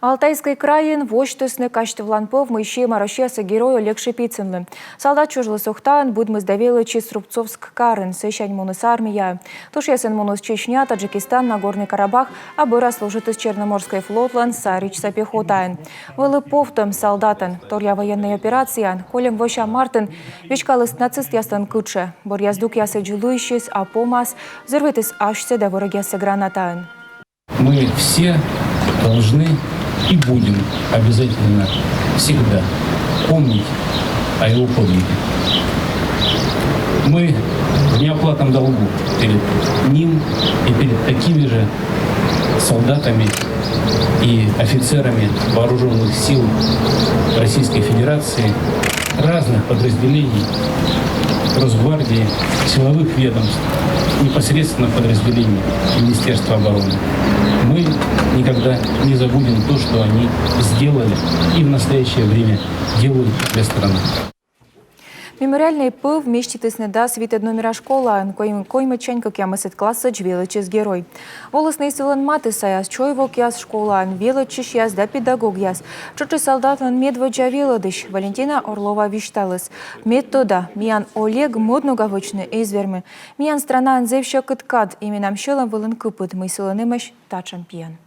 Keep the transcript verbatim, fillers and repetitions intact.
Алтайский крайын восьтісны казьтывлан пӧв, мый сиӧма Россияса Герой Олег Шипицынлы. Салдат чужліс Ухтаын, быдмис да велӧдчис Рубцовск карын, сысянь муніс армияӧ. Тышъясын муніс Чечня, Таджикистан, Нагорный Карабах, а бӧрас служитіс Черноморский флотлӧн саричса пехотаын. Вӧлі повтӧм салдатӧн. Торъя военнӧй операцияын кольӧм вося мартын веськаліс нацистъяслӧн кытшӧ. Бӧръя здукъясӧдз лыйсис, а помас взорвитіс асьсӧ да вӧрӧгъяссӧ гранатаӧн. Мы все должны и будем обязательно всегда помнить о его подвиге. Мы в неоплатном долгу перед ним и перед такими же солдатами и офицерами вооруженных сил Российской Федерации, разных подразделений Росгвардии, силовых ведомств, непосредственно подразделений Министерства обороны. Мы никогда не забудем то, что они сделали и в настоящее время делают для страны. Мемориальнӧй пӧв меститісны дас витӧд номера школаын, коймӧд-, коймӧдсянь кӧкъямысӧд классӧдз велӧдчис герой. Волісны и сылӧн матыссаяс, чой-вокъяс, школаын велӧдчысьяс да педагогъяс. Тшӧтш и салдатлӧн медводдза велӧдысь Валентина Орлова висьталіс: мед тӧда, миян Олег мӧд нога вӧчны эз вермы. Миян странаын зэв сьӧкыд кад, и менам сьӧлӧм вылын кыпыд, мый сылӧн эмӧсь татшӧм пиӧн.